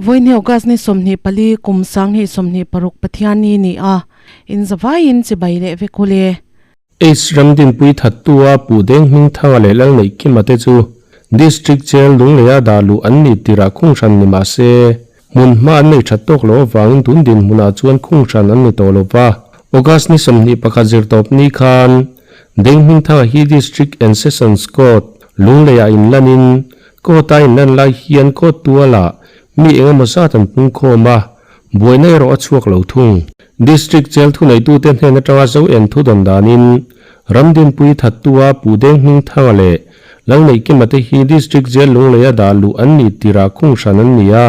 Vawiin August ni 24 kum 2026 Pathianni ni a, in zavaiin chibai leh vek u le. H Ramdinpui Thattua Pu Deng Hmingthanga leh Lalneihkima te chu District Jail Lungleia dah luh an ni tirah khung hran ni mah se, hmun hma an nei that tawk loh avangin tun dinhmunah chuan khung hran an ni tawh lo va. August ni 21 zirtawp ni khan Deng Hmingthanga hi District and Sessions Court Lungleiah inlanin Court-a inlan lai hian court tualah mi eng emaw zat an pungkhawm a, buaina erawh a chhuak lo thung. District Jail thuneitute hnen atanga zo en thu dawn danin Ramdinpui Thattua Pu Deng Hmingthanga leh Lalneihkima te hi District Jail Lungleia dah luh an nih tirah khung hran an ni a,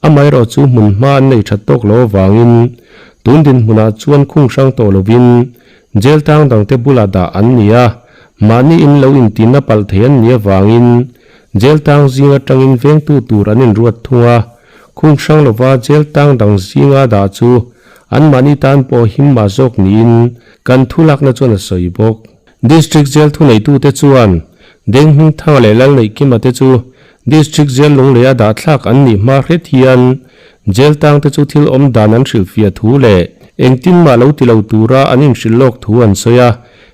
amaherawh chu hmun hma an nei that tawk lo avangin tun dinhmunah chuan khung hrang tawh lovin Jail tang dangte bulah dah an ni a, mahni in lo intina palh thei an nih avangin Jail tang zing atangin vengtu tur an inruat thung a, khung hrang lova jail tang dang zinga dah chu anmahni tan pawh him mah zawk niin kan thulakna chuan a sawi bawk. District Jail thuneitute chuan Deng Hmingthanga leh Lalneihkima te chu District Jail Lungleia dah thlak an nih hma hret hian Jail tangte chu thil awm dan an hrilhfiah thu leh engtin mah lo ti lo tura an inhrilh lawk thu an sawi a,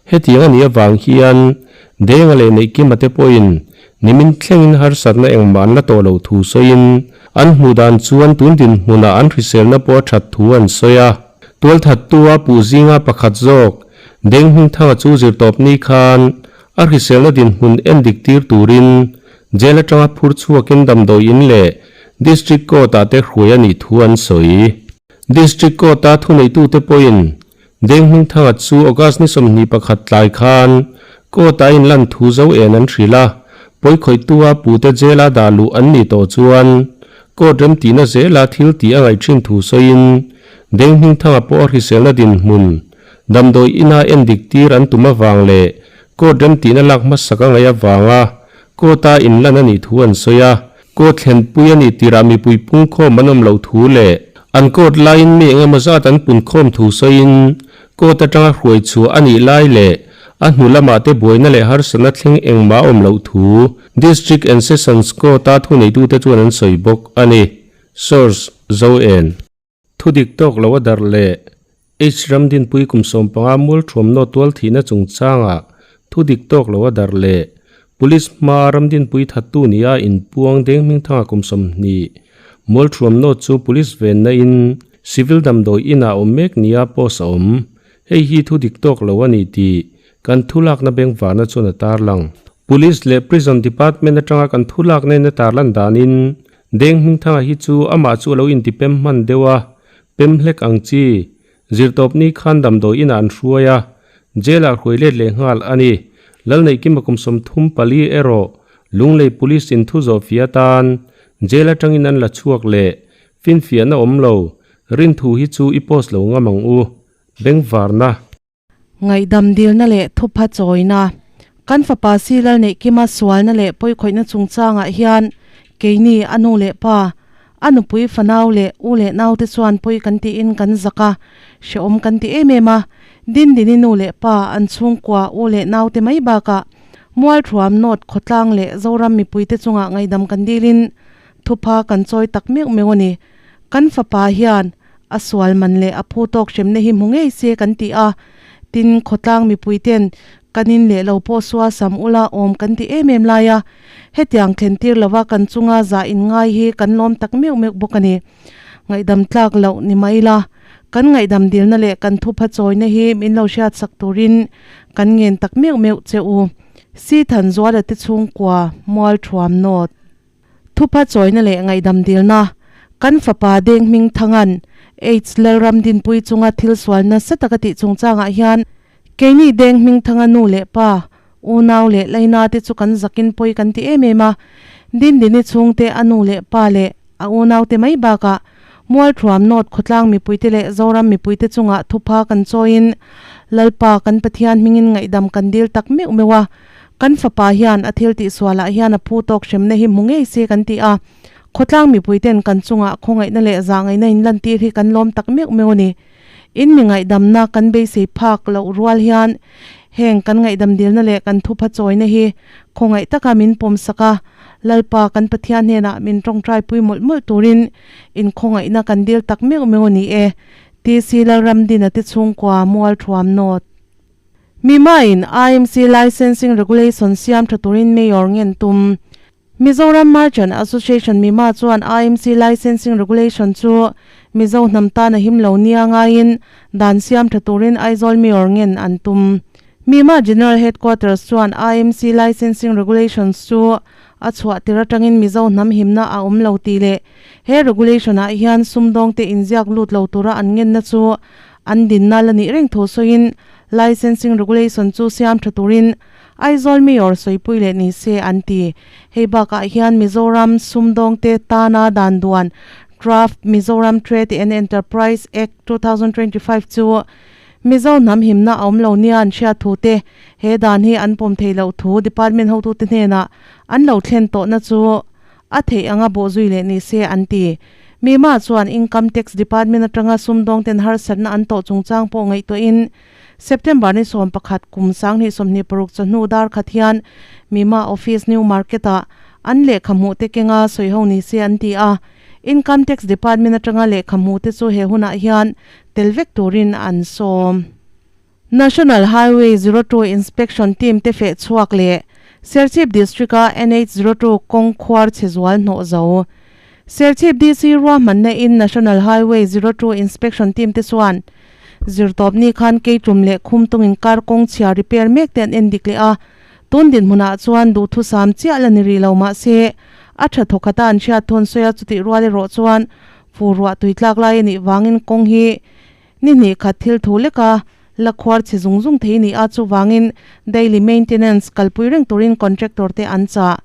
hetiang a nih avang hian Denga leh Neihkima te pawhin nimin thlengin harsatna engmah an la tawh loh thu sawiin an hmuh dan chuan tun dinhmunah an hriselna pawh a that thu an sawi a. Tualthattua puh zinga pakhat zawk Deng Hmingthanga chu zirtawpni khan a hriselna dinhmun en dik tir turin Jail atanga phur chhuakin damdawi in leh District Court-ah te hruai a nih thu an sawi. District Court-a thuneitute pawhin Deng Hmingthanga chu August ni 21 tlai khan Court-a inlan thu zo en an hrilh a, pawikhawihtua pute Jail-a dah luh an nih tawh chuan Court remtihna zela thil tih a ngaih thin thu sawiin Deng Hmingthanga pawh a hriselna dinhmun damdawi ina en dik tir an tum avang leh Court remtihna lak hmasak a ngaih avanga Court-a inlan a nih thu an sawi a, Court thlenpui a nih tirah mipui pungkhawm an awm loh thu leh an court laiin mi eng emaw zat an punkhawm thu sawiin court atanga hruai chhuah a nih lai leh a hnu lamah te buaina leh harsatna thleng engmah a awm loh thu District and Sessions Court-a thuneitute chuan an sawi bawk a ni. Source, Zoen. Thu dik tawk lo a darh leh H Ramdinpui kum 15 mual thuamnaw tual thihna chungchangah thu dik tawk lo a darh leh Police hmaa Ramdinpui thattu nia inpuang Deng Hmingthanga kum 20 mual thuamnaw chu Police venna in Civil damdawi inah awm mek nia post a awm. Hei hi thu dik tawk lo a ni tih kan thulakna bengvarna chuan a tarlang. Police leh Prison Department atanga kan thulakna in a tarlan danin Deng Hmingthanga hi chu amah chu a lo inti pem hman deuh a, pem hlek ang chi. Zirtawpni khan damdawi inah an hruai a, jail ah hruai let leh nghal a ni. Lalneihkima kum 34 erawh Lunglei Police in thu zawh fia atan jail atangin an la chhuak leh finfiahna awm lo, rinthu hi chu i post lo ngam ang u. Bengvarna. Ngaihdam dilna leh thupha chawina. Kan fapa Silal Neihkima sualna leh pawikhawihna chungchangah hian keini a nu leh pa, a nupui fanau leh u leh naute chuan pawi kan tiin kan zak a, hrehawm kan ti em em a. Dindini nu leh pa, an chhungkua, u leh naute mai bakah Mualthuam, North Khawtlang leh Zoram mipuite chungah ngaihdam kan dilin thupha kan chawi tak meuh meuh a ni. Kan fapa hian A sual man leh a phu tawk hremna hi hmu ngei se kan ti a, tin khawtlang mipui ten kan in leh lo pawh sual sam ula awm kan ti em em lai a, hetiang thlen tir lova kan chunga zah in ngai hi kan lawm tak meuh meuh bawk a ni. Ngaihdam tlak loh ni mai la, kan ngaihdam dilna leh kan thupha chawina hi min lo hriat sak turin kan ngen tak meuh meuh che u. Si Thanzuala te chhungkua mual thuam nawt. Thupha chawina leh ngaihdam dilna, Kan fapa Deng Hming Thangan AIDS Lalram Dinpui chunga thil sual nasa taka tih chungchangah hian keini Deng Hming Thanga nu leh pa, unau leh laina te chu kan zakin pawi kan ti em em a. Dindini chhungte a nu leh pa leh a unaute mai bakah Mualthuam North khawtlang mipuite leh Zoram mipuite chungah thupha kan chawiin Lalpa kan Pathian hmingin ngaihdam kan dil tak meuh meuh a. Kan fapa hian a thil tihsualah hian a phu tawk hremna hi hmu ngei se kan ti a, khawtlang mipuiten kan chungah khawngaihna leh zahngaihna in lantir hi kan lawm tak meuh meuh a ni. In mi ngaihdamna kan beisei phak loh rual hian heng kan ngaihdam dilna leh kan thupha chawina hi khawngaih taka min pawmsak a, Lalpa kan Pathian hnenah min tawngtai pui mawlh mawlh turin inkhawngaihna kan dil tak meuh meuh a ni e, TC Lalramdina te chhungkua mual thuam nawt. Mima-in IMC Licensing Regulation siam tha turin Mayor ngen tum. Mizoram Merchant Association Mima chuan IMC Licensing Regulation chu Mizo hnam tan a him lo nia ngaiin dan siam tha turin Aizawl Mayor ngen an tum. Mima General Headquarters chuan IMC Licensing Regulations chu a chhuah tir atangin Mizo hnam himna a awm lo tih leh he regulation ah hian sumdawngte inziak lut lo tura an ngenna chu an dinna la nih reng thu sawiin Licensing Regulation chu siam tha turin Aizawl Mayor sawipui leh ni se an ti. Hei bakah hian Mizoram sumdawngte tana dan duan Draft Mizoram Trade and Enterprise Act 2025 chu Mizo hnam himna a awm lo nia an hriat thu te, he dan hi an pawm theih loh thu department hotute hnenah an lo thlen tawhna chu a theih anga bawhzui leh ni se an ti. Mima chuan Income Tax Department atanga sumdawngten harsatna an tawh chungchang pawh ngaihtuahin September ni 11 kum 2026 chawhnu dar khat hian Mima Office New Market ah an lehkha hmuh te kenga sawi ho ni se an ti a, Income Tax Department atanga lehkha hmuh te chu he hunah hian tel vek turin an sawm. National Highway 02 Inspection Team te feh chhuak leh Serchhip District a NH 02 kawng khuar chhe zual hnawh zo. Serchhip DC ruahmanna in National Highway 02 Inspection Team te chuan Zirtawp ni khan Keitum leh Khumtung inkar kawng chhia repair mek te an en dik leh a, tun dinhmunah chuan duhthusam chiah la ni rih lo mah se a tha thawk khata an hriat thawn sawi a, chutih rual erawh chuan fur ruah tui tlak lai a nih vangin kawng hi ni hnih khat thil thu leka la khuar chhe zung zung thei ni a, chuvangin daily maintenance kalpui reng turin contractor te an chah.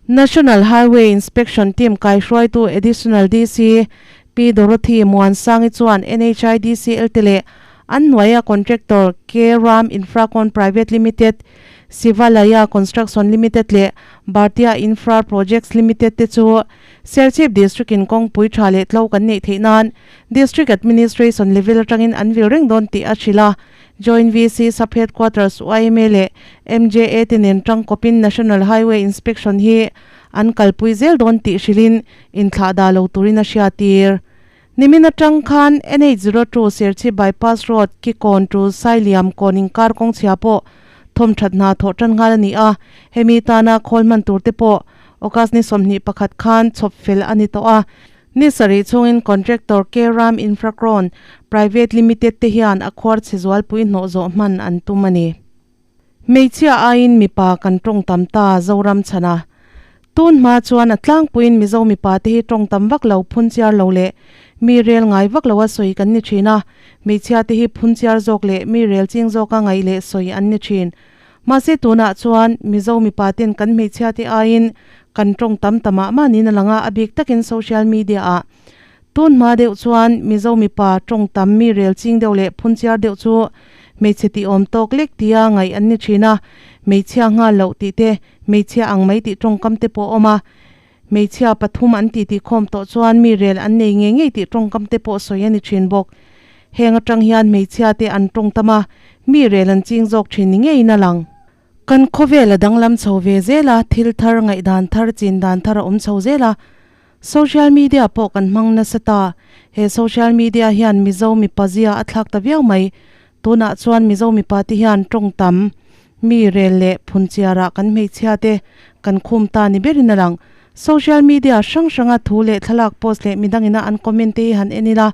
National Highway Inspection Team kaihruaitu Additional DC Pi Dorothy Muansangi chuan NHIDCL te leh an hnuaia contractor K Ram Infracon Private Limited, Sivalaya Construction Limited leh Bhartiya Infra Projects Limited te chu Serchhip District in kawngpui tha leh tlo kan neih theih nan District Administration level atangin an vil reng dawn tih a hrilh a. Joint VC Sub Headquarters yma leh MJA te nen tangkawpin National Highway Inspection hi an kalpui zel dawn tih hrilhin inthlah dah lo turin a hriatir. Nimin atang khan NH02 Serchhip Bypass Road Kikawn to Sailiam kawn inkar kawng chhia pawh thawmthat hna thawh tan nghal a ni a, hemi tana khawl hman tur te pawh August ni 21 khan chhawp fel a ni tawh a. Ni sarih chhungin contractor K Ram Infracron Private Limited te hian a khuar chhe zualpui hnawh zawh hman an tum a ni. Hmeichhia aiin mipa kan tawng tam ta Zoram chhana. Tun hma chuan a tlangpuiin Mizo mipa te hi tawng tam vak lo, phun chiar lo leh mi rel ngai vak loa sawi kan ni thin a. Hmeichhia te hi phun chiar zawk leh mi rel ching zawka ngaih leh sawi an ni thin. Mahse tunah chuan Mizo mipa ten kan hmeichhia te aiin kan tawng tam ta mah mah niin a lang a, a bik takin social media ah. Tun hma deuh chuan Mizo mipa tawng tam mi rel ching deuh leh phun chiar deuh chu hmeichhe tih awm tawk lek tia ngaih an ni thin a, hmeichhia nghal loh tih te, hmeichhia ang mai tih tawngkam te pawh a awm a, hmeichhia pathum an titi khawm tawh chuan mi rel an nei ngei ngei tih tawngkam te pawh sawi a ni thin bawk. Heng atang hian hmeichhia te an tawng tam a, mi rel an ching zawk thin ni ngeiin a lang. Kan khawvel a danglam chho ve zel a, thil thar, ngaihdan thar, chin dan thar a awm chho zel a. Social media pawh kan hmang nasa ta. He social media hian Mizo mipa zia a thlak ta viau mai. Tunah chuan Mizo mipa te hian tawng tam, mi rel leh phunchiarah kan hmeichhia te kan khum ta ni berin a lang. Social media hrang hranga thu leh thlalak post leh midangina an comment te hi han en ila,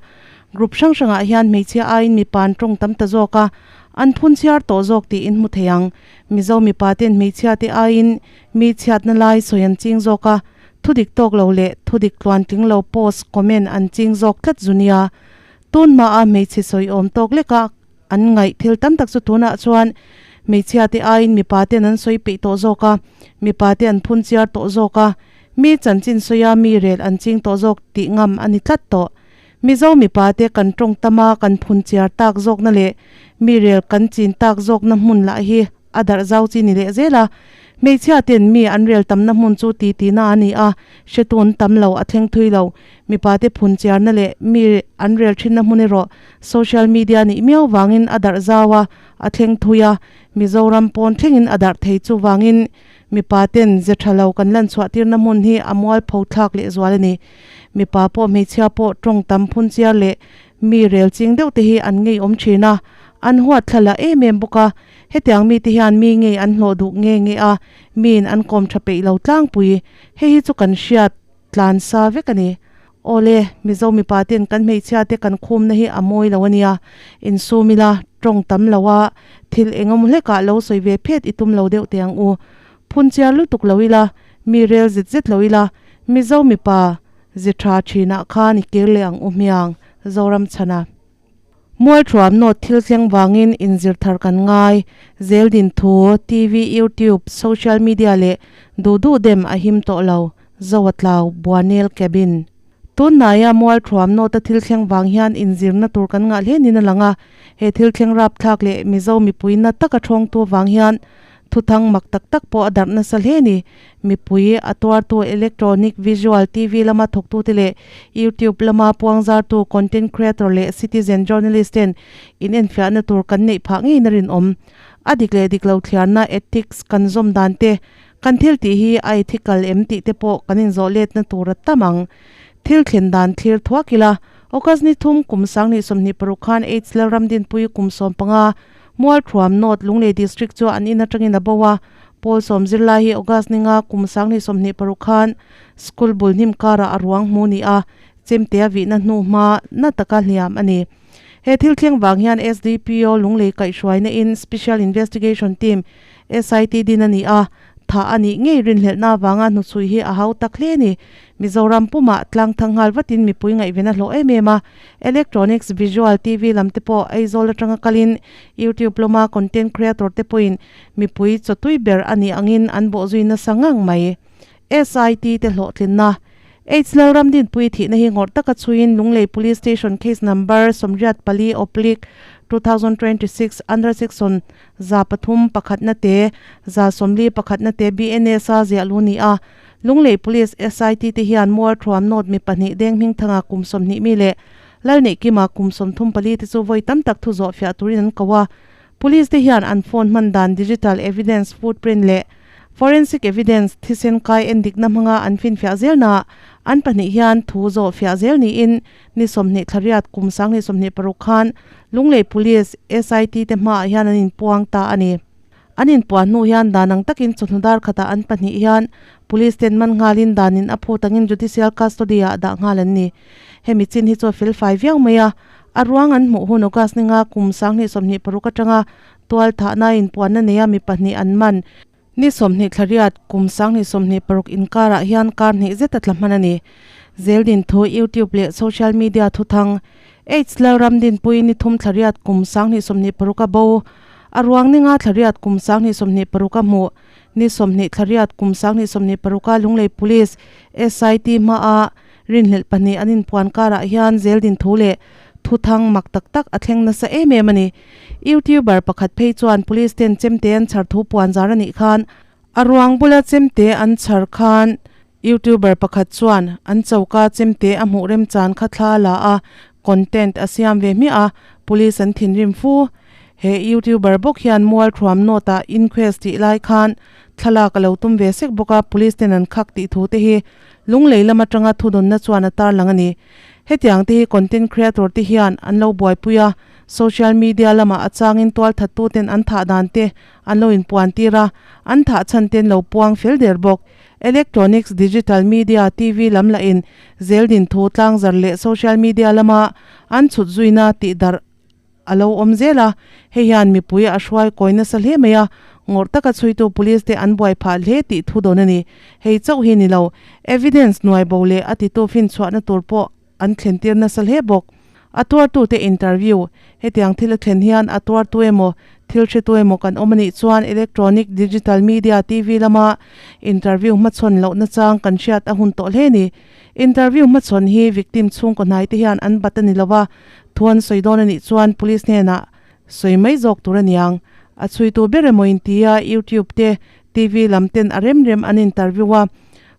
group hrang hrangah hian hmeichhia aiin mipa an tawng tam ta zawk a, an phunchiar tawh zawk tih in hmu thei ang. Mizo mipa ten hmeichhia te aiin mi chhiatna lai sawi an ching zawk a, Thudik tawk lo leh thudik tluantling lo post comment an ching zawk tlat zu nia. Tun hmaa hmeichhe sawiawm tawk leka an ngaih thil tam tak chu tunah chuan hmeichhia te aiin mipa ten an sawi peih tawh zawk a, mipa te an phun chiar tawh zawk a, mi chanchin sawia mi rel an ching tawh zawk tih ngam a ni tlat tawh. Mizo mipa te kan tawng tam a, kan phun chiar tak zawkna leh mi rel kan chin tak zawkna hmun lah hi a darh zau chi ni leh zel a. Hmeichhia ten mi an rel tamna hmun chu ti tina a ni a, hretun tam lo a thleng thui lo. Mipa te phun chiarna leh mi an rel thinna hmun erawh social media nih miau vangin a darh zau a, a thleng thui a, Mizoram pawn thlengin a darh thei chuvangin. Mipa ten ze tha lo kan lan chhuah tirna hmun hi a mualpho thlak leh zual a ni. Mipa pawh hmeichhia pawh tawng tam phun chiar leh mi rel ching deuh te hi an ngei awm thin a, an huat thla la em em bawk a. Hetiang mite hian mi ngei an hlawh duh nge nge a, miin an kawm tha peih lo tlangpui. Hei hi chu kan hriat tlan sa vek a ni. Awle, Mizo mipa ten kan hmeichhia te kan khumna hi a mawi lo a nia. Insum ila, tawng tam lo a, thil engemaw hlekah lo sawi ve phet i tum lo deuh teh ang u. Phun chiar lutuk lo ila, mi rel zet zet lo ila, Mizo mipa ze tha thinah khan i kir leh ang u hmiang, Zoram chhana. Mualthuam nawt thil thleng vangin inzir thar kan ngai. Zeldin thu, TV, YouTube, social media leh duh duh dem a him tawh lo, Zo a tlau, Buanel Cabin. Tunhnaia Mualthuam nawta thil thleng vang hian inzirna tur kan ngah hle niin a lang a. He thil thleng rapthlak leh Mizo mipui na taka thawngtu vang hian Thuthang mak tak tak pawh a darh nasa hle ni. Mipui, a tuartu electronic, visual, TV lama thawktute leh YouTube lama puangzartu content creator leh citizen journalist ten inenfiahna tur kan neih phah ngeiin a rinawm. A dik leh dik lo thliarna, ethics, kan zawm dan te, kan thil tih hi a ethical em tih te pawh kan inzawh letna tur a tam ang. Thil thlen dan thlir thuak ila, August ni thum kum 2026 khan AIDS Lalramdinpui kum 15, Mualthuam North Lunglei District chu an in atangin a bo a, Pawl sawm zirlai hi August ninga kum 2026 khan school bul hnim karah a ruang hmu ni a, chemte a vihna hnu hma na taka hliam a ni. He thil thleng vang hian SDPO Lunglei kaihhruaina in Special Investigation Team, SIT, din a ni a, Thah a nih ngei rinhlelhna avanga hnuchhui hi a hau tak hle a ni. Mizoram pumah tlang thang nghal vatin mipui ngaihven a hlawh em em a. Electronics, visual, TV lam te pawh Aizawl atanga kalin YouTube lawma content creator te pawhin mipui chawtui ber a nih angin an bawhzui nasa ngang mai. SIT te hlawhtlinna. Aids Lalramdinpui thihna hi ngawrh taka chhuiin Lunglei Police Station Case Number 84 oblique 2026 under section 3 pakhatna te, 140 pakhatna te BNS a ziah lu ni a. Lunglei Police SIT te hian Mualthuam North mi pahnih Deng Hmingthanga kum 20 mi leh Lalneihkima kum 34 te chu vawi tam tak thu zawh fiah turin an ko a. Police te hian an phone hman dan digital evidence, footprint leh forensic evidence thisen kai endikna hmanga an finfiah zelnaah an pahnih hian thu zawh fiah zel niin ni 20 thlariat kum 2026 khan Lunglei Police, SIT te hmaah hian an inpuang ta a ni. An inpuan hnu hian dan ang takin chawhnu dar khatah an pahnih hian Police ten man nghalin danin a phut angin judicial custody ah dah nghal an ni. Hemi chin hi chu a felfai viau mai a. A ruang an hmuh hun August ninga kum 2026 atanga tual thahna inpuanna neia mi pahnih an man. Ni 20 thlariat kum 2026 inkarah hian kar hnih zet a tla hman a ni. Zeldin thu YouTube leh social media thuthang AIDS Lalramdinpui ni thum thlariat kum 2026 a bo. A ruang ninga thlariat kum 2026 a hmuh. Ni 20 thlariat kum 2026 a Lunglei Police SIT hmaa Rinhlelh pahnih an inpuan karah hian zeldin thu leh thuthang mak tak tak a thleng nasa em em a ni. YouTuber pakhat phei chuan police ten chemte an chhar thu puan zar a nih khan a ruang bula chemte an chhar khan YouTuber pakhat chuan an choka chemte a hmuh remchan kha thla la a, content a siam ve hmiah a, police an thinrim fu. He YouTuber bawk hian Mualthuam North ah inquest tih lai khan thlalak a lo tum ve sek bawk a, police ten an khak tih thu te hi Lunglei lam atanga thudawnna chuan a tarlang a ni. Hetiang te hi content creator te hian an lo buaipui a, social media lamah a changin tualthattu ten an thah dan te an lo inpuan tir a, an thah chhan ten lo puang fel der bawk. Electronics, digital media, TV lam lahin zeldin thu tlangzar leh social media lama an chhut zuina tih darh a lo awm zel a, hei hian mipui a hruai kawi nasa hle mai a, ngawrh taka chhuitu police te an buai phah hle tih thu dawn a ni. Hei chauh hi ni lo, evidence nuai bo leh a titu finchhuahna tur pawh an thlen tir nasa hle bawk. A tuartute interview, Hetiang thil a thlen hian a tuartu emaw, thil hretu emaw kan awm a nih chuan electronic, digital media, TV lama interview hmachhawn lohna chang kan hriat a hun tawh hle a ni. Interview hmachhawn hi victim chhungkaw hnai te hian an bat a ni lo a, Thu an sawi dawn a nih chuan police hnenah sawi mai zawk tur a niang. A chhuitu ber emaw intia YouTube te, TV lam ten a rem rem an interview a.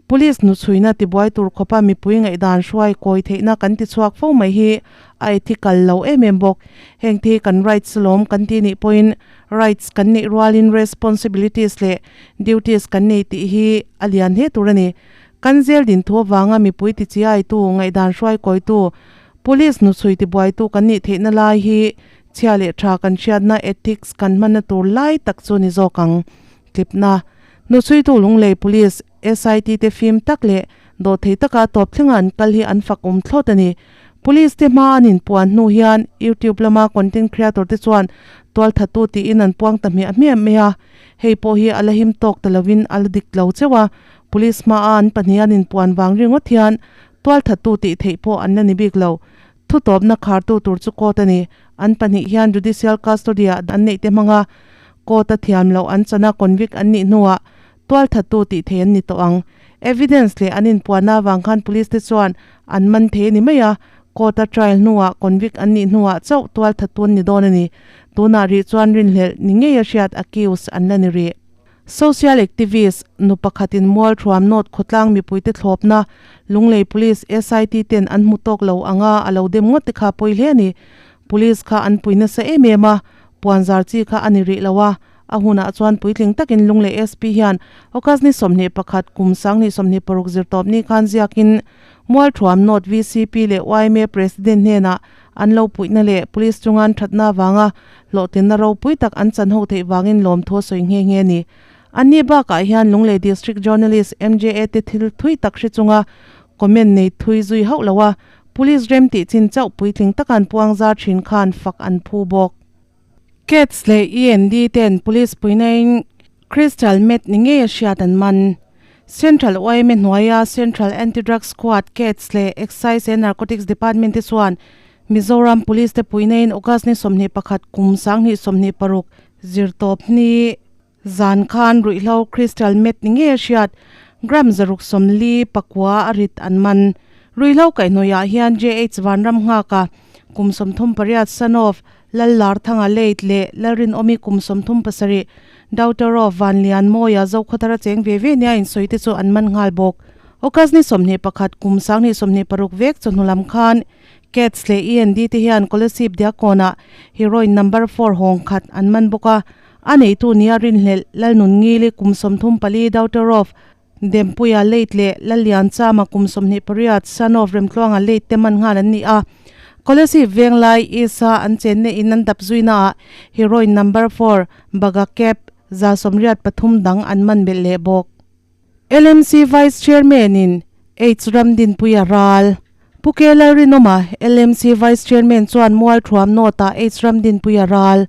Police nu chhuina tibuai tur khawpa mipui ngaihdan hruai kawi theihna kan ti chhuak fo mai hi a ethical lo em em bawk. Heng te hi kan rights lawm kan ti nih pawhin Rights kan neih rualin responsibilities leh duties kan nei tih hi a lian hle tur a ni. Kan zel din thu avanga mipui tichiaitu, ngaihdan hruai kawitu, police hnuchhui tibuaitu kan nih theihna lai hi chhia leh tha kan hriatna ethics kan hmanna tur lai tak chu ni zawk ang. Tlipna, Hnuchhuitu Lunglei Police, SIT te fim tak leh dawhthei taka tawp thlenga an kal hi an fak awm thlawt a ni. Police te hma an inpuan hnu hian YouTube lama content creator te chuan tualthattu tiin an puang ta hmiah hmiah mai a, hei pawh hi a la him tawk ta lovin a la dik lo cheuh a, police hmaa an pahnih an inpuan vang ringawt hian tualthattu tih theih pawh an la ni bik lo. Thutawpna khartu tur chu court a ni. An pahnih hian judicial custody ah an neih te hmanga court a thiam loh an chana convict an nih hnuah Tualthattu tih thei an ni tawh ang. Evidence leh an inpuanna avang khan police te chuan an man thei a ni mai a, court a trial hnuah convict an nih hnuah chauh tualthattu an ni dawn a ni. Tunah rih chuan rinhlelh ni ngei a hriat accused an la ni rih. Social activist nu pakhatin Mualthuam North khawtlang mipuite thlawpna Lunglei Police SIT ten an hmu tawk lo anga a lo dem ngawt te kha pawi hle a ni. Police kha an pui nasa em em a, puanzar chi kha a ni rih lo a, A hunah chuan puitling takin Lunglei SP hian August ni 21 kum 2026 zirtawpni khan ziakin Mualthuam North VCP leh yma President hnenah an lo puihna leh Police chunga an thatna avanga hlawhtlinna ropui tak an chan ho theih vangin lawmthu a sawi nghe nghe a ni. Anni bakah hian Lunglei District Journalist MJA te thil thui tak hre chunga comment nei thui zui hauh lo a, Police rem tih chin chauh puitling taka an puang zar thin khan fak an phu bawk. Cats leh END ten police puinain Crystal Meth ni ngei a hriat an man. Central yma hnuaia Central Anti-Drug Squad, Cats leh Excise and Narcotics Department te chuan Mizoram Police te puinain August ni 21 kum 2026 zirtawpni Zan khan ruihhlo Crystal Meth ni ngei a hriat, gram 640 pakua a rit an man. Ruihhlo kaihhnawihah hian JH Vanram Nghaka kum 38 son of Lallarthanga late leh Lalrinawmi kum 37 daughter of Vanlianmawia Zokhawthara cheng ve ve nia insawi te chu an man nghal bawk. August ni 21 kum 2026 vek chawhnu lam khan Cats leh END te hian Kolasib Diakkawnah heroin number four hawng khat an man bawk a. A neitu nia rinhlelh Lalnunngili kum 34 daughter of Dempuia late leh Lallianchama kum 28 son of Remtluanga late te man nghal an ni a. Kolasib Venglai East-a an chenna in an dap zuinaah heroin number four Baga Cap 183 dang an man belh leh bawk. LMC Vice Chairman in Aids ram dinpui a ral. Pu K Lalrinawma, LMC Vice Chairman chuan Mualthuam North-ah Aids ram dinpui a ral.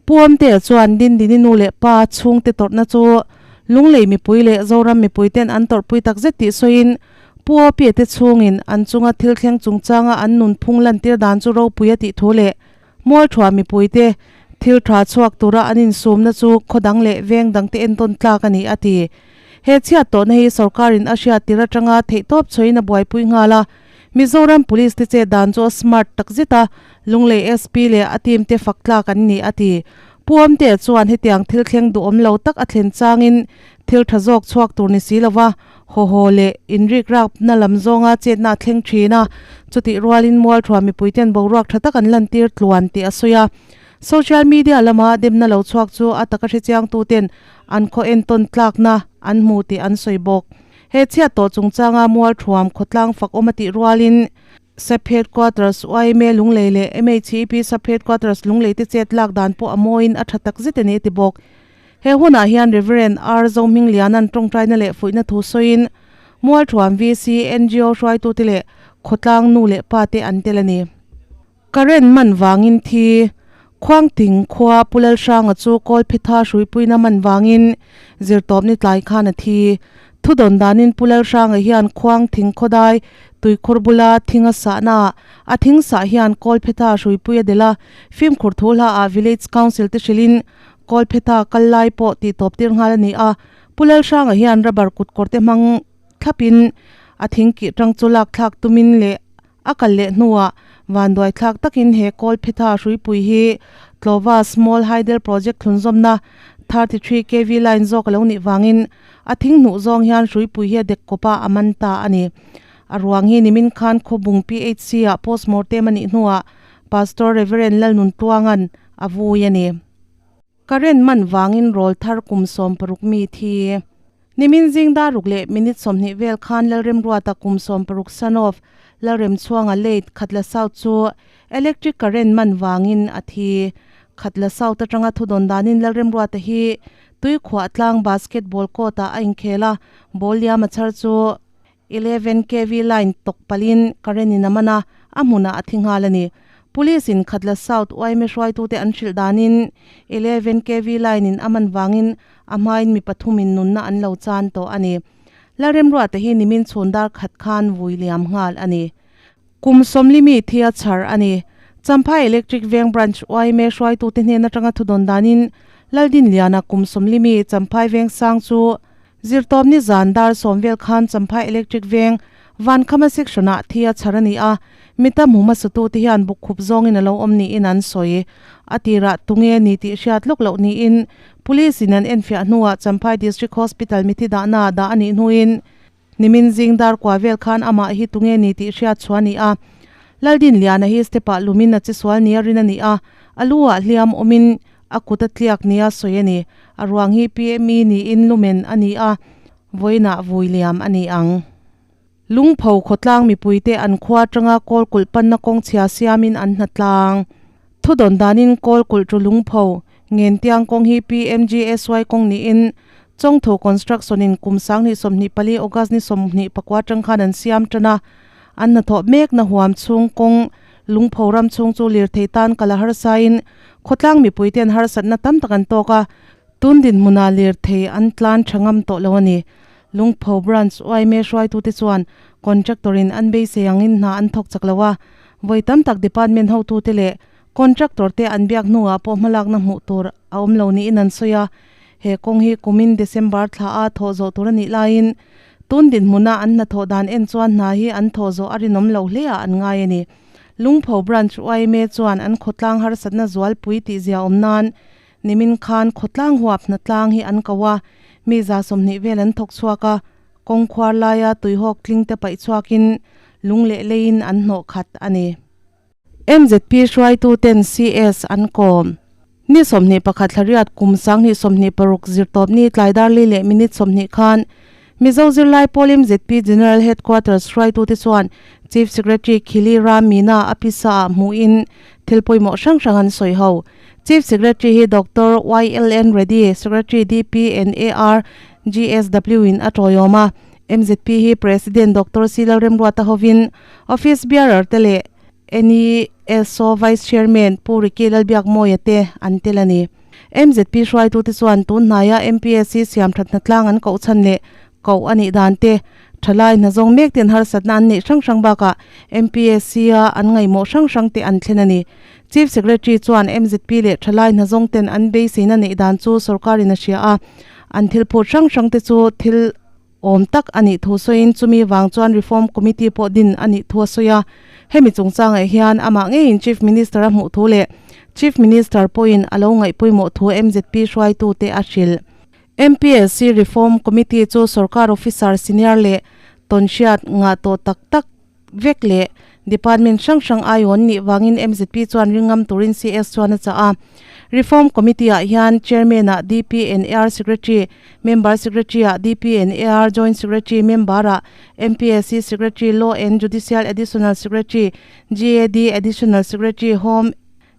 Pu Awmtea chuan Dindini nu leh pa chhungte tawrhna chu Lunglei mipui leh Zoram mipui ten an tawrhpui takzet tih sawiin Pu Awpia te chhungin an chunga thil thleng chungchanga an nunphung lantir dan chu ropui a tih thu leh Mualthuam mipuite thil tha chhuak tura an insumna chu khaw dang leh veng dangte entawn tlak a ni, a ti. He chhiat tawhna hi sorkarin a hriat tir atanga theihtawp chhuahin a buaipui nghal a. Mizoram Police te chet dan chu a smart takzet a, Lunglei SP leh a team te fak tlak an ni, a ti. Pu Awmtea chuan hetiang thil thleng duhawm lo tak a thlen changin thil tha zawk chhuak tur ni si lova haw haw leh inrik rapna lam zawnga chetna a thleng thin a, chutih rualin Mualthuam mipuiten boruak tha tak an lantir tluan tih a sawi a. Social media lama demna lo chhuak chu a taka hrechiangtuten an khaw entawn tlakna an hmu tih an sawi bawk. He chhiat tawh chungchanga Mualthuam khawtlang fak awm a tih rualin Sub Headquarters yma Lunglei leh MHEP Sub Headquarters Lunglei te chet lak dan pawh a mawiin a tha tak zet a ni a ti bawk. He hunah hian Rev. R. Zohmingliana'n tawngtaina leh fuihna thu sawiin Mualthuam VC, ngo hruaitute leh khawtlang nu leh pa te an tel a ni. Current man vangin thi Khuangting khua Pu Lalhranga chu Kawlphetha hruipuina man vangin zirtawpni tlai khan a thi. Thudawn danin Pu Lalhranga hian Khuangthing khawdai tuikhur bula thing a sahnaah a thing sah hian Kawlphetha hruipui a delh a, fimkhur thu hlaah Village Council te hrilhin Kawlphetha kal lai pawh tih tawp tir nghal a ni a, Pu Lalhranga hian rubber kut kawr te hmang thlapin a thing kih tang chu lak thlak tumin leh a kal leh hnuah vanduai thlak takin he Kawlphetha hruipui hi Tlawva Small Hydel Project thlunzawmna 33 kv line zawk a lo nih vangin a thing hnuh zawng hian hruipui hi a dek kawp a, a man ta a ni. A ruang hi nimin khan Khawbung PHC ah postmortem a nih hnuah Pastor Reverend Lalnuntluanga'n a vui a ni. Current man vangin rawlthar kum 60 mi thi. Nimin zing dar ruk leh minute 20 vel khan Lalremruata kum 60 son of Lalremchhuanga late Khatla South chu electric current man vangin a thi. Khatla South atanga thudawn danin Lalremruata hi Tuikhuah tlang basketball court ah a inkhel a, ball liam a chhar chu 11 KV line tawk palhin current in a man a, a hmunah a thi nghal a ni. Police in Khatla South yma hruaitute an hrilh danin 11 KV line in a man vangin a hmain mi pathumin nunna an lo chan tawh a ni. Lalremruata hi nimin chhun dar khat khan vui liam nghal a ni. Kum 40 mi thi a chhar a ni. Champhai Electric Veng Branch yma hruaitute hnen atanga thudawn danin Laldinliana kum 40 mi Champhai Veng sang chu Zirtawpni zan dar sawm vel khan Champhai Electric Veng Vankhama Section ah thi a chhar a ni a, mi tam hmu hmasatu te hian buk khup zawngin a lo awm niin an sawi. A tirah tunge ni tih hriat lawk loh niin Police in an enfiah hnuah Champhai District Hospital mithi dahna ah dah a nih hnuin nimin zing dar kua vel khan amah hi tunge ni tih hriat chhuah a ni a. Laldinliana hi step ah lumin a che sual nia rin a ni a, a lu ah hliam awmin A kut a tliak nia sawi a ni. A ruang hi PME niin lumen a ni a, vawiinah vui liam a ni ang. Lungpho khawtlang mipuite an khua atanga kawl kulh panna kawng chhia siamin an hna tlang. Thudawn danin kawl kulh chu Lungpho, Ngentiang kawng hi PMGSY kawng niin Chawngthu Construction in kum 2024 August ni 24 atang khan an siam tan a, an hnathawh mekna huam chhung kawng Lungpho ram chhung chu lirthei tan kal a harsain khawtlang mipuite an harsatna tam tak an tawk a, tun dinhmunah lirthei an tlan tha ngam tawh lo a ni. Lungpho Branch yma hruaitute chuan contractor in an beisei angin hna an thawk chak lo a, vawi tam tak department hotute leh contractor te an biak hnuah pawh hmalakna hmuh tur a awm lo niin an sawi a, he kawng hi kumin December thla a thawh zawh tur a nih laiin Tun dinhmuna an hnathawh dan en chuan hna hi an thawh zawh a rinawm lo hle ah an ngai a ni. Lungpho Branch yma chuan an khawtlang harsatna zualpui tih zia awm nan nimin khan khawtlang huap hnatlang hi an ko a, mi 20 vel an thawk chhuak a, kawng khuar laia tuihawk tling te paih chhuakin lung leh leiin an hnawh khat a ni. MZP hruaituten CS an kawm. Ni 21 thlariat kum 2026 zirtawpni tlaidar li leh minute 20 khan Mizo zirlai pawl MZP General Headquarters hruaitute chuan Chief Secretary Khili Ram Meena a pisa ah hmuhin thil pawimawh hrang hrang an sawi ho. Chief Secretary hi Doctor YLN Reddy, Secretary DPNAR GSW in a tawiawm a. MZP hi President Doctor C Lalremruata hovin Office Bearer te leh NESO Vice Chairman Pu Ricky Lalbiakmawia te an tel a ni. MZP hruaitute chuan tun hnaia MPSC siam that hna tlang an koh chhan leh koh a nih dan te, thalai hna zawng mek ten harsatna an neih hrang hrang bakah MPSC a an ngaihmawh hrang hrang te an thlen a ni. Chief Secretary chuan MZP leh thalai hna zawng ten an beiseina neih dan chu sorkarin a hria a, an thil phut hrang hrang te chu thil Awm tak a nih thu sawiin chumi vang chuan Reform Committee pawh din a nih thu a sawi a. Hemi chungchangah hian amah ngeiin Chief Minister a hmuh thu leh Chief Minister pawhin a lo ngaih pawimawh thu MZP hruaitute a hrilh. MPSC Reform Committee chu sorkar officer senior leh tawnhriat ngah tawh tak tak vek leh Department hrang hrang aiawn nih vangin MZP chuan ringngam turin CS chuan a chah a. Reform Committee ah hian Chairman ah DPNAR Secretary, Member Secretary ah DPNAR Joint Secretary, Member ah MPSC Secretary, Law and Judicial Additional Secretary, GAD Additional Secretary, Home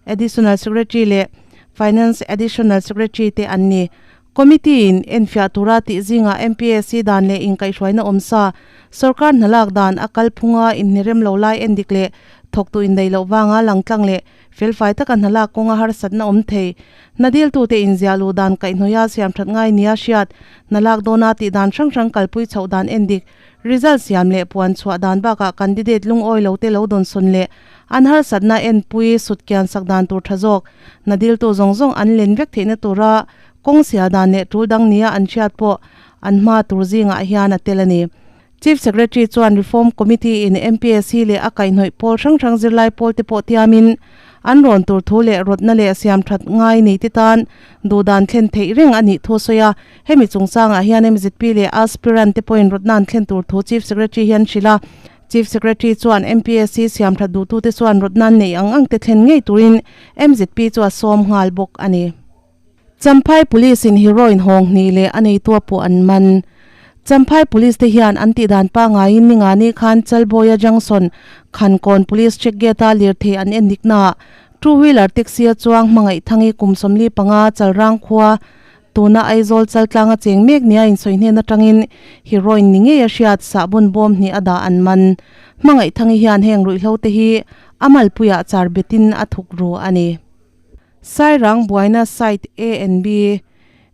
Additional Secretary leh Finance Additional Secretary te an ni. Committee in enfiah tura tih zingah MPSC dan leh inkaihhruaina awm sa, sorkar hnalak dan a kalphunga inhnirem lo lai endik leh thawktu indaih loh vanga langtlang leh felfai taka hnalak kawnga harsatna awm thei. Hna diltute inziah luh dan kaihhnawia siamthat ngai nia hriat, hnalak dawna tih dan hrang hrang kalpui chhoh dan endik, result siam leh puan chhuah dan bakah candidate lungawi lote lo dawnsawn leh An harsatna enpui sutkian sak dan tur tha zawk, hna diltu zawng zawng an len vek theihna tura kawng sial dan leh tul dang nia an hriat pawh an hma tur zingah hian a tel a ni. Chief Secretary chuan Reform Committee in MPSC leh a kaihhnawih pawl hrang hrang zirlai pawl te pawh tiamin an rawn tur thu leh rawtna leh siam that ngai nei te tan duhdan thlen theih reng a nih thu a sawi a. Hemi chungchangah hian MZP leh aspirant te pawhin rawtna an thlen tur thu Chief Secretary hian hrilh a. Chief Secretary chuan MPSC siamthat duhtute chuan rawtna neih ang ang te thlen ngei turin MZP chu a sawm nghal bawk a ni. Champhai Police in heroin hawng hnih leh a neitu a puh an man. Champhai Police te hian an tihdan pangaiin ningani khan Chalbawia Junction Khankawn Police Check Gate a lirthei an en niknaah two wheeler taxi a chuang hmangaih thangi kum 45 Chalrang khua tuna Aizawl Chaltlang a cheng mek nia insawi hnen atangin heroin ni ngei a hriat sahbun bawm hnih a dah an man. Hmangaih thangi hian heng ruihhlo te hi a malpuiah char betin a thuk ru a ni. Sairang buaina site A and B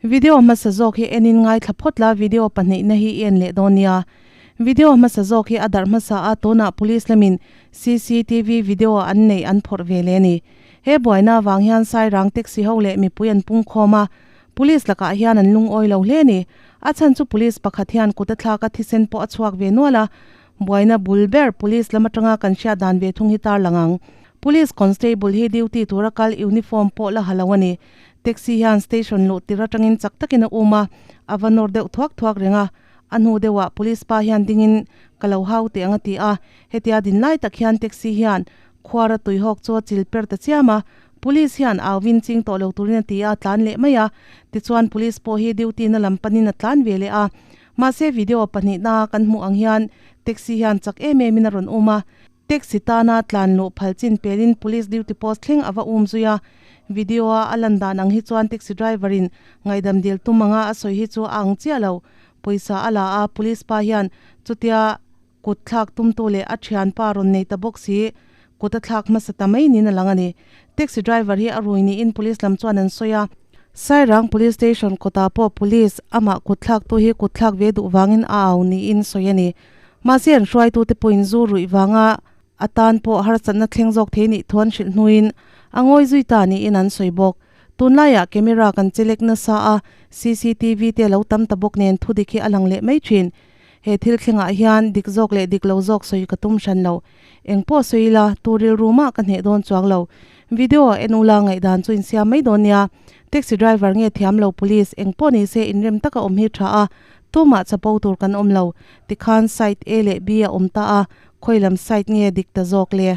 Video hmasa zawk hi enin ngaithla phawt la video pahnihna hi i en leh dawn nia. Video hmasa zawk hi a darh hmasa a tunah police lamin cctv video an neih an phawrh ve leh a ni. He buaina avang hian Sairang taxi ho leh mipui an pung khawm a, police lakah hian an lungawi lo hle a ni. A chhan chu police pakhat hian kut a thlak a thisen pawh a chhuak ve nual a, Buaina bul ber Police lam atanga kan hriat dan ve thung hi tarlang ang. Police Constable hi duty tura kal uniform pawh la ha lo a ni. Taxi hian station luh tir atangin chak takin a um a, a va nawr deuh thuak thuak reng a. A hnu deuhah Police pa hian dingin ka lo hau teh ang a ti a. Hetia din lai tak hian taxi hian khuara tuihawk chu a chil per ta chiam a. Police hian au vin ching tawh lo turin a ti a, a tlan leh mai a. Tichuan Police pawh hi duty na lam panin a tlan ve leh a. Mahse video pahnihna kan hmuh ang hian taxi hian chak em em in a rawn um a, taxi tana tlan luh phal chin pelin police duty post thleng a va um zui a, video a a lan dan ang hi chuan taxi driver in ngaihdam dil tum anga a sawi hi chu a ang chiah lo, pawisa a la a, police pa hian chutia kut thlak tumtu leh a thianpa rawn nei ta bawk si, kut a thlak hmasa ta mai niin a lang a ni. Taxi driver hi a rui niin police lam chuan an sawi a. Sairang Police Station kawtah pawh police amah kut thlaktu hi kut thlak ve duh vangin a au niin sawi a ni. Mahse an hruaitute pawhin zu ruih vanga a tan pawh harsatna thleng zawk thei nih thu an hrilh hnuin a ngawi zui ta niin an sawi bawk. Tunlaiah camera kan chelek nasa a, cctv te lo tam ta bawk nen thudik hi a lang leh mai thin. He thil thlengah hian dik zawk leh dik lo zawk sawi ka tum hran lo. Eng pawh sawi ila, tu rilru mah ka hneh dawn chuang lo. Video a en ula ngaihdan chu insiam mai dawn nia. Taxi driver nge thiam lo police eng pawh ni se inrem taka awm hi tha a, tumah chapo tur kan awm lo. Tikhan side A leh B a awm ta a, khawi lam side nge dik ta zawk le?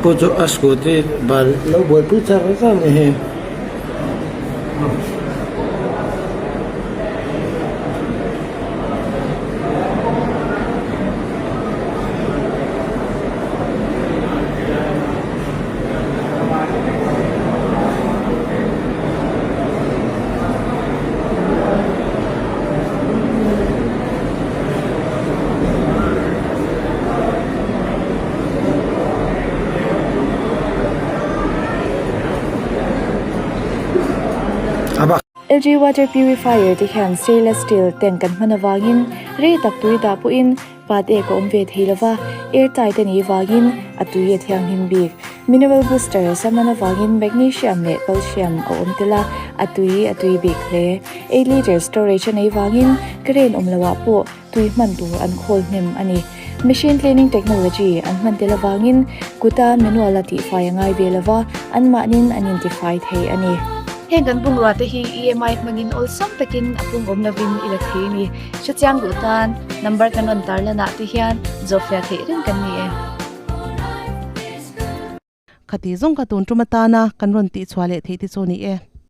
pu chu a scooty bal lo buaipui char char a ni hi. LG water purifier te hian stainless steel tank an hman avangin rei tak tui dah pawhin pat ek a awm ve thei lova, air tight a nih vangin a tui a thianghlim bik. Mineral booster sam an avangin magnesium leh calcium a awm tel a, a tui a tui bik hle. Eight litre storage a nei vangin current awm loh ah pawh tui hman tur an khawl hnem a ni. Machine cleaning technology an hman tel avangin kuta manual a tihfai a ngai ve lova, anmahnin an intifai thei a ni. Heng kan bungrua te hi EMI hmangin awlsam takin a pung awm lovin i la thei a ni. Hrechiang duh tan number kan rawn tarlan ah te hian zawhfiah theih reng kan ni e. Khati zawng ka tun tum atana kan rawn tihchhuah leh theih te chu ni e.